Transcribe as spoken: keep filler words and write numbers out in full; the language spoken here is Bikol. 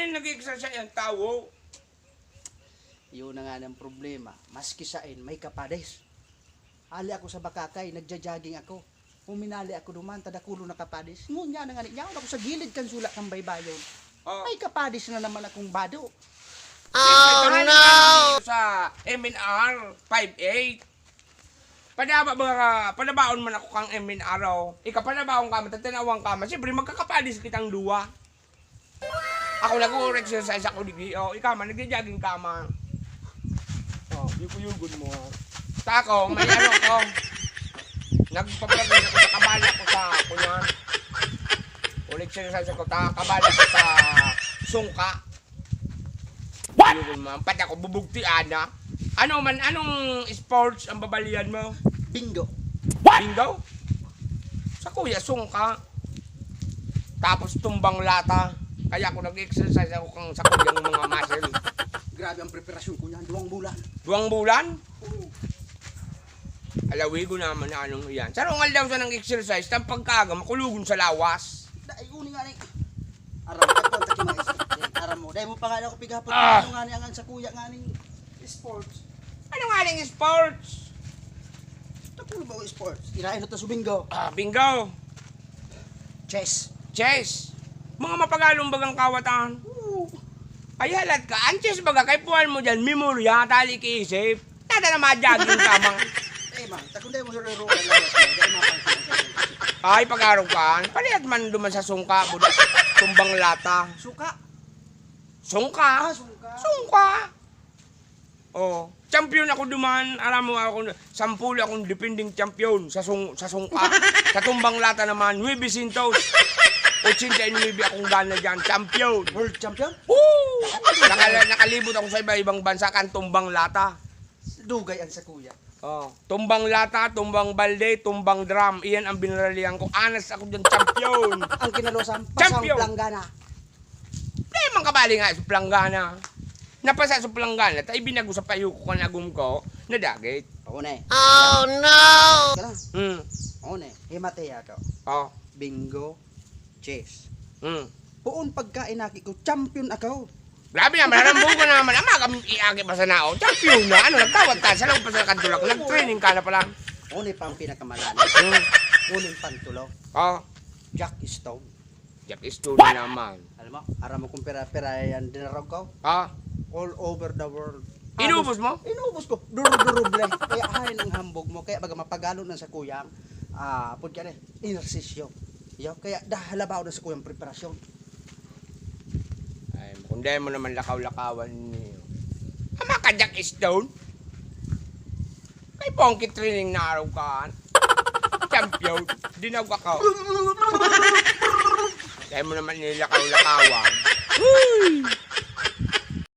Nag-exercise ang tao. Yun na nga ang problema. Maski sain, may kapades. Ali ako sa Bakakay, nagja-jogging ako. Huminali ako duman, ta dakul na kapades. Ngunyan na nga niya, ako sa gilid kan sula kan baybayon. Oh. May kapades na naman akong bado. Ito na naman sa M N R five eight. Padaba ba ka, padabaon man ako kang M N R, oh. Ika padabaon ka, matatanawan ka man. Siyempre, magkakapadis kitang duwa. Ako nag-o-exercise ako, digdi, oh. Ika man, nagja-jogging ka man. Oh, yugo-yugon mo, ha. Ta ako, may ano ko. Nagpa-practice ako sa kabali ako sa, kunyan. O, nag-exercise ako, ta, kabali ako sa sungka. What? Yugon mo, pati ako, bubugtian, ha. Ano man, anong sports ang babalian mo? Bingo. What? Bingo? Sa kuya, sungka. Tapos tumbang lata. Kaya ako nag-exercise ako kang sa kuyang mga muscle. Grabe ang preparasyon ko niyan, duwang bulan. Duwang bulan? Oo. Alawi ko naman na anong iyan. Sarong aldaw sa nang exercise, tang pagkaaga, makulogon sa lawas. Dai ko ni nga ni. Aram mo, kung taki mga exercise. Aram mo, dai mo pa nga ako pigapot. Ah! Ano nga ni ang sa kuya nga ni sports? Ano nga ning sports? Tapulo ba ang sports? Irain na to sa bingo. Ah, bingo. Chess. Chess. Mga mapagalong bagang kawatan. Oo. Ay, halat ka. Ang chess baga, kay puwan mo dyan, memorya, tali ki isip. Nada na ma-jogging ka, mang. Eh, mang, takon dai mo ruro ang lawas mo, dai mapansin ang sarili. Ay, pag-araw ka, palihat man duman sa sungka, buda-, tumbang lata. Suka? Sungka. Ah, sungka. Sungka. Oh, champion ako duman. Alam mo, ako, sampulo akong defending champion sa sung-, sa sungka. Sa tumbang lata naman, nuebe sientos ochenta y nuebe akong gana dyan. Champion. World champion? Woo! Nakala-, nakalibot ako sa iba-ibang bansa kan tumbang lata. Dugay ang sa kuya. Oh, tumbang lata, tumbang balde, tumbang drum. Iyan ang binaralihan ko. Anas ako dyan, champion. Ang kinalusan, pasang Champion. Planggana. Di man kabali nga sa planggana. Napasa sa planggana, ta ibinago sa payo ko kan agom ko, nadagit. Oo na eh. Oh, no! Ka lang. Hmm. Oo na eh. Himatay ato. Oh. Bingo, chess. Hmm. Poon pagkain aki ko, champion ako. Grabe naman, aram mo ko naman, ama, kam-, iagi pa sa nao. Champion na, ano, nagkawat ka, sa lang pa sa kadulak, nag-training ka na pala. Una pa ang pinakamalalim. Hmm. Una yung pantulo. Oh. Jack Stone. Jack Stone naman. Alam mo, aram mo kung pira-pira yan dinarog ko? Ah. All over the world. Inubos mo? Inubos ko. Duro-duruble. Kaya hain ang hambog mo. Kaya baga mapagalo na sa kuyang, ah, pud ka na, ehersisyo. Yo, kaya dahalabaw na sa kuyang preparasyon. Ay, kung dahil mo naman lakaw-lakawan niyo. Ama ka, Jack Stone? Kay Pongki training na araw ka. Champion. Dinaw ka ka. Dahil mo naman nilakaw-lakawan. Uy!